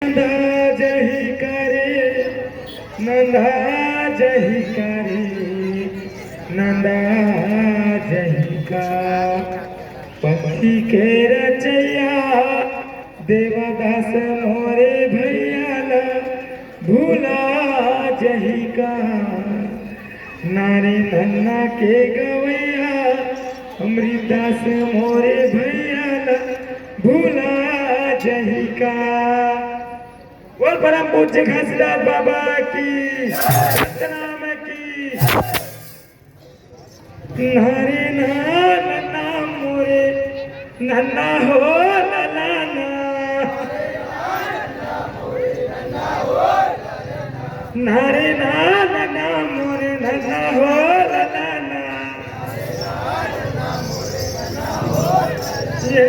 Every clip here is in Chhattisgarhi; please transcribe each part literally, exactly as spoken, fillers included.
नंदा जही का रे, नंदा जही का रे, नंदा जही का। पंखी के रचइया देवदास मोरे भैया ला भुला जही का। नारे नन्ना के गवैया अमृतदास मोरे भैया ला भुला जही का। बोल परम पूज्य घासीदास बाबा की, सतनाम की। नारे ना नन्ना मोरे नन्ना हो ललना। नारे ना नन्ना मोरे नन्ना हो ललना। ये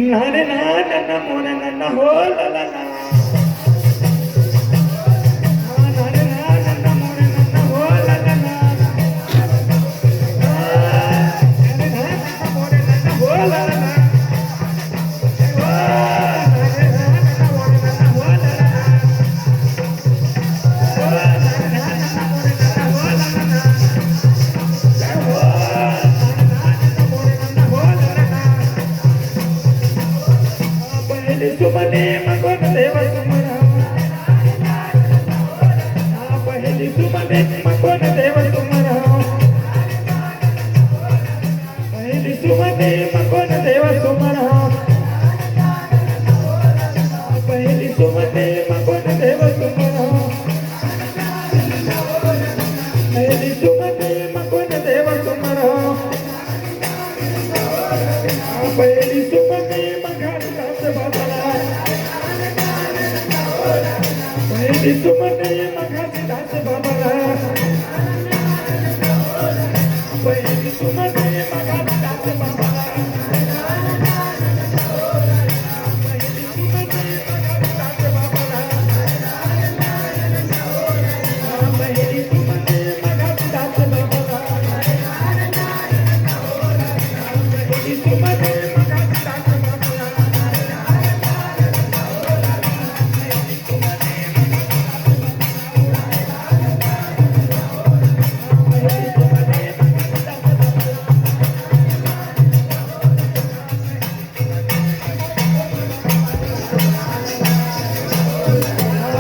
नारे नारे नन्ना नन्ना हो ललना। नारे ना नन्ना मोरे नन्ना हो ललना। नारे ना नन्ना मोरे नन्ना हो ललना। नारे ना नन्ना मोरे नन्ना हो ललना। पहली सुमने मगन देव सुमन। पहली सुमने मगन देव सुमन। पहली सुमने मगन देव सुमन। पहली सुमने मगन देव सुमन। पहली सुमने मगन देव सुमन। पहली सुमने मगन दास बाबा। पहली सुमने मगन दास बाबा। पहली सुमने मगन दास बाबा।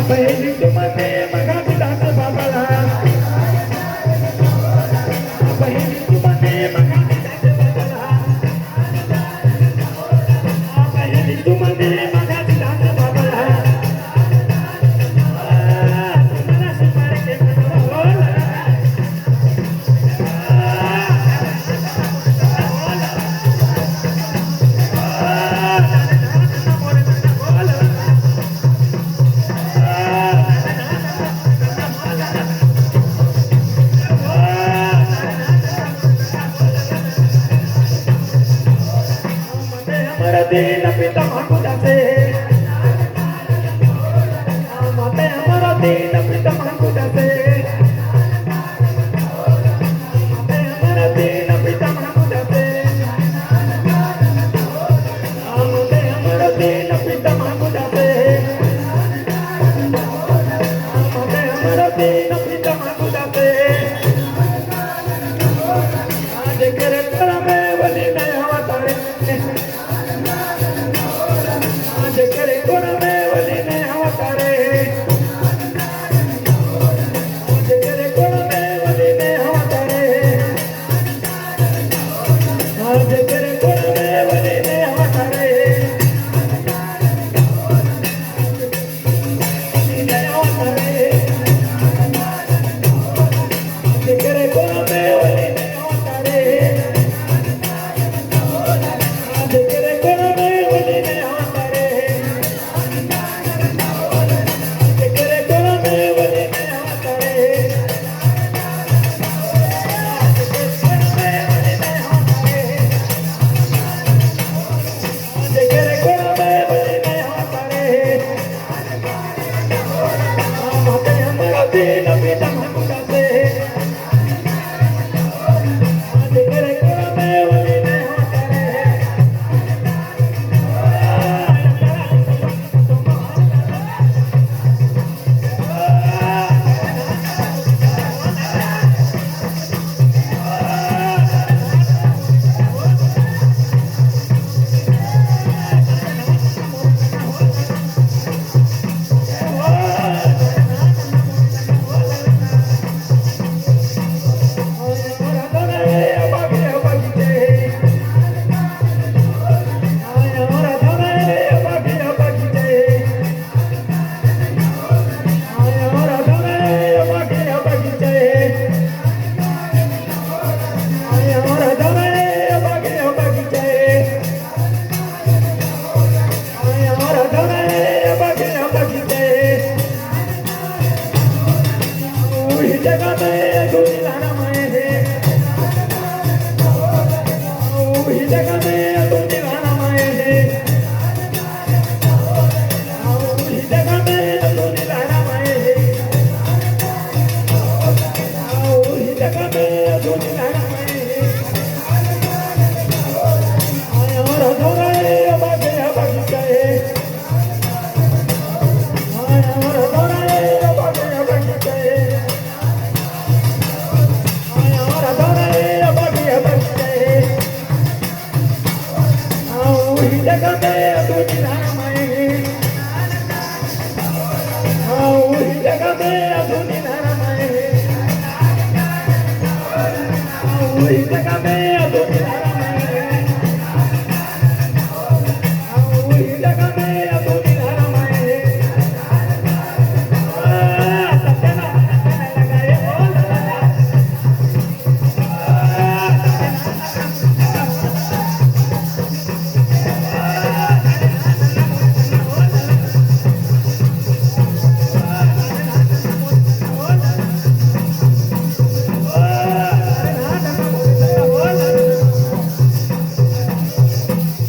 पहली सुमने मगन दास बाबा। हमर दीन प्रीतम गुदसे। माते हमर दीन प्रीतम गुदसे। माते हमर दीन प्रीतम गुदसे। माते हमर दीन प्रीतम गुदसे। माते हमर दीन प्रीतम गुदसे। आज करे करमे बलि में अवतारे। आज करे कोन में बलि में अवतारे।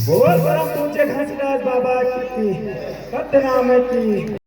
बोल परम पूज्य घासीदास बाबा की, सत्यनारायण की।